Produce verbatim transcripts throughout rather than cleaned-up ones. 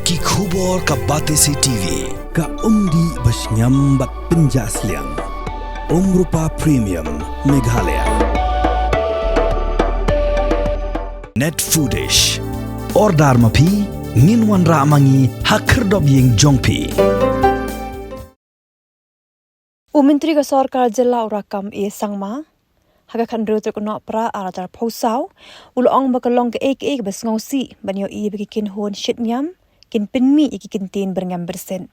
Ki khubor ka Batesi T V. Ka umdih ba shngiam bad pynjah sliang. Umrupa Premium Meghalaya. Net Foodish. Order ma phi, ngin wanrah ma ngi ha khyrdop ïing jong phi. U Myntri ka Sorkar Jylla u Rakkam A Sangma, ha ka khathynriew tarik u Nohprah arhajar arphew saw, u la ong ba ka long kaei kaei kaba sngewsih ban ïohi ba ki kynhun shit niam kin pynmih ïa ki kyntien byrngem byrsit.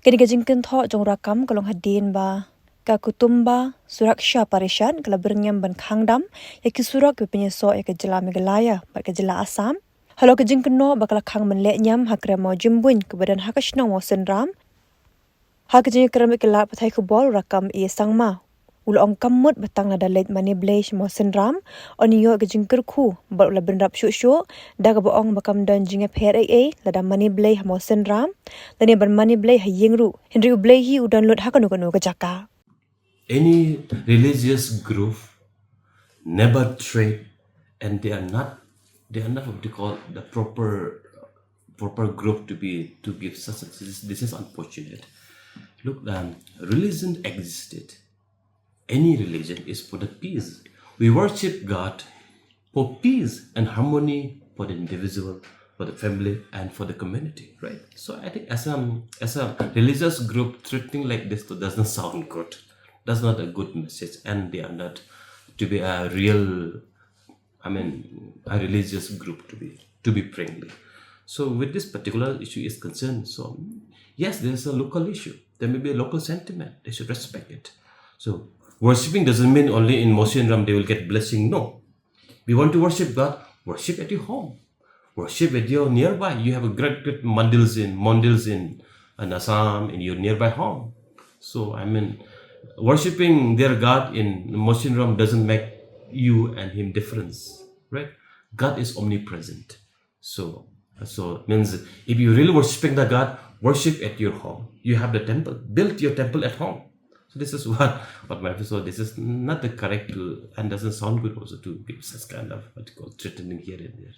Kane ka jingkynthoh jong u Rakkam ka long hadien ba ka Kutumba Suraksha Parishad ka la byrngem ban khang dam ïa ki surok kiba pynïasoh ïa ka jylla Meghalaya bad ka jylla Assam. Halor ka jingkynnoh ba ka la khang ban leh niam ha Krem Mawjymbuin kaba don ha ka shnong Mawsynram, ha ka jingïakren bad ki lad pathai khubor u Rakkam A Sangma u la ong kam mut ba tang lada leit Mane Blei sha Mawsynram, yn ïoh ka jingkyrkhu bad u la bynrap shuh shuh da kaba ong ba kam don jingïapher ei ei lada Mane Blei ha Mawsynram lane ban Mane Blei ha ïing ruh, hynrei U Blei hi u don lut ha kano kano ka jaka. Any religious group never trade, and they are not, they are not what you call the proper, proper group to be, to give such a, this, this is unfortunate. Look, um, religion existed. Any religion is for the peace. We worship God for peace and harmony for the individual, for the family, and for the community, right? So I think as a, as a religious group, treating like this doesn't sound good. That's not a good message, and they are not to be a real, I mean, a religious group, to be, to be frankly. So with this particular issue is concerned, so yes, there's a local issue. There may be a local sentiment. They should respect it. So worshipping doesn't mean only in Mawsynram they will get blessing. No. We want to worship God, worship at your home. Worship at your nearby. You have a great, great mandals in, mandals in, in Assam, in your nearby home. So, I mean, worshipping their God in Mawsynram doesn't make you and him difference, right? God is omnipresent. So, so it means if you really worshipping the God, worship at your home. You have the temple. Build your temple at home. So this is what, what my so this is not the correct to, and doesn't sound good also to give such kind of what you call threatening here and there.